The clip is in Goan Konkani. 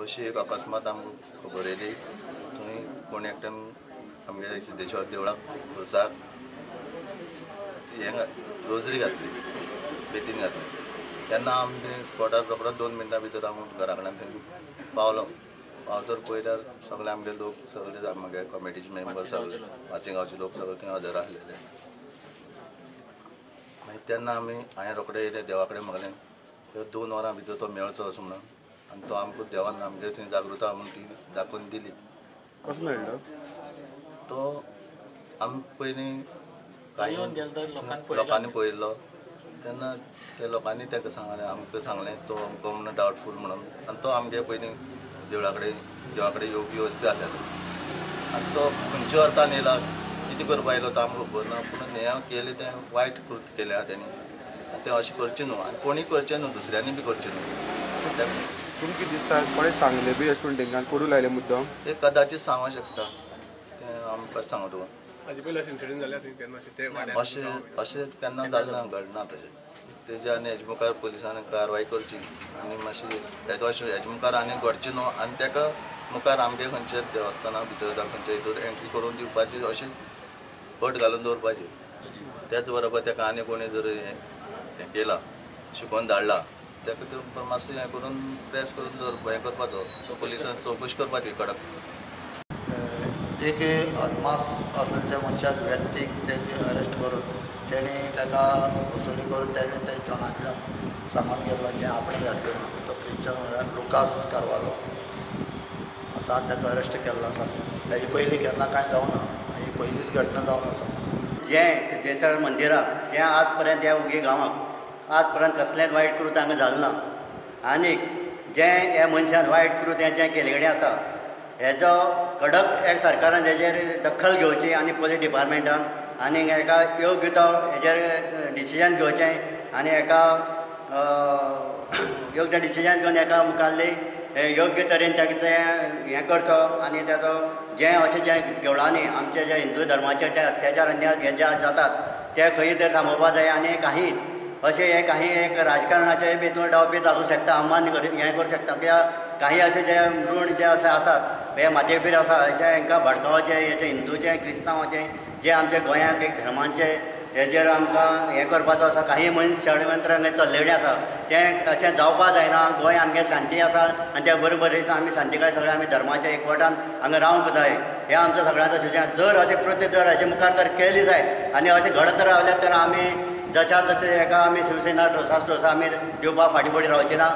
अशी एक अकस्मात आमकां खबर येयली थंय कोण एकट्यान आमगे सिद्धेश्वर देवळाक खुर्साक हें रोजरी घातली, बेतीन घातली. तेन्ना आमी स्पॉटार रोखडोच 2 मिनटां भितर हांव घरा कडेन थंय पावलो. पावसर पळयल्यार सगळे आमगे लोक, सगळे आमगे कमिटीचे मेंबर, सगळे माचीगांवचे लोक सगळे थंय हजर आसलेले. मागीर तेन्ना आमी हांवें रोखडे येयले देवा कडेन मागलें 2 वरां भितर तो मेळचो असो म्हणून, आनी तो आमकां देवान आमगे थंय जागृता म्हणून ती दाखोवन दिली. कसो मेळ्ळो तो? आमी पयलीं कांय लोकांनी पळयल्लो तेन्ना ते लोकांनी ताका सांगलें, आमकां सांगलें तो आमकां म्हणून डावटफूल म्हणून. आनी तो आमगे पयलीं देवळा कडेन देवा कडेन येवपी वचपी आसलेलो. आनी तो खंयच्या अर्थान येयला, कितें करपा येयलो तो आमकां खबर ना, पूण हें केलें तें वायट कृत्य केलें आहा तेणी. आनी तें अशें करचें न्हू, आनी कोणीय करचें न्हू, दुसऱ्यांनी बी करचें न्हू. तुमकां दिसता कोणें सांगलें बी अशें म्हण तेंकां कोडू लायलें मुद्दम? ते कदाचीत सांगूंक शकता, तें आमकां सांगू तुका. अशें अशें केन्ना जालें ना, घडना तशें. तेज्या आनी हेजे मुखार पुलिसांनी कारवाय करची आनी मातशी तेजो अशें हेजे मुखार आनी घडचें न्हू, आनी तेका मुखार आमगे खंयच्या देवस्थाना भितर जावं खंयच्या हितूर एंट्री करून दिवपाची अशी अट घालून दवरपाची. त्याच बरोबर तेका आनी कोणी जर हें केलां, शिकोवन धाडला, तेका ते मातशें हें करून प्रेस करून दवरपा, हें करपाचो, पुलिसान चवकशी करपाची कडक. एक अदमास आसलेल्या त्या मनशाक व्यक्तीक तेजे अरेस्ट करून तेणी ताका वसुली करून तेणी ते तोंडांतल्यान सांगून घेतलो जें आपणें घातलें म्हणून. तो क्रिश्चन म्हणल्यार लुकास कार्वालो. आतां ताका अरेस्ट केल्लो आसा. तेजे पयलीं केन्ना कांय जावना, ही पयलीच घटना जावन आसा. जें सिद्धेश्वर मंदिराक जें आज पर्यंत ह्या उगी गांवाक आज पर्यंत कसलेंच वायट कृत्य हांगा जालें ना. आनीक जें ह्या मनशान वायट कृत्य जें केल्ले कडेन आसा हेजो कडक एक सरकारान हेजेर दखल घेवची आनी पोलीस डिपार्टमेंटान आनी एका योग्य तो हेजेर डिसिजन घेवचें आनी एका योग्य डिसिजन घेवन एका मुखारली योग्य तरेन ताका तें हें करचो आनी तेजो जें अशें जें देवळांनी आमचे जे हिंदू धर्माचेर जे अत्याचार अन्याय हे जे जातात ते खंय तर थांबोवपा जाय. आनी काही अशें हे काही एक राजकारणाचे भितर डावपेच आसूं शकता, अमान्य हें करूं शकता. कित्याक काही अशे जे ऋण जे अशे आसात हे मातयेफीर आसा अशें हांकां भडकावचें हेजे हिंदूचें क्रिस्तांवाचें जे आमच्या गोंयांत एक धर्मांचे हेजेर आमकां हें करपाचो आसा. काही मनीस षडयंत्र हांगा चल्लेलें आसा तें अशें जावपा जायना. गोंय आमगें शांती आसा आनी त्या बरोबर आमी शांतीकाय सगळें आमी धर्माच्या एकवटान हांगा रावंक जाय हें आमच्या सगळ्यांचो शिक्षण. जर अशें कृत्य जर हाजे मुखार तर केलें जायत आनी अशें घडत रावल्यार तर आमी जशा जशें एका आमी शिवसेना डोसा डोसा आमी दिवपाक फाटीं फुडें रावचे ना.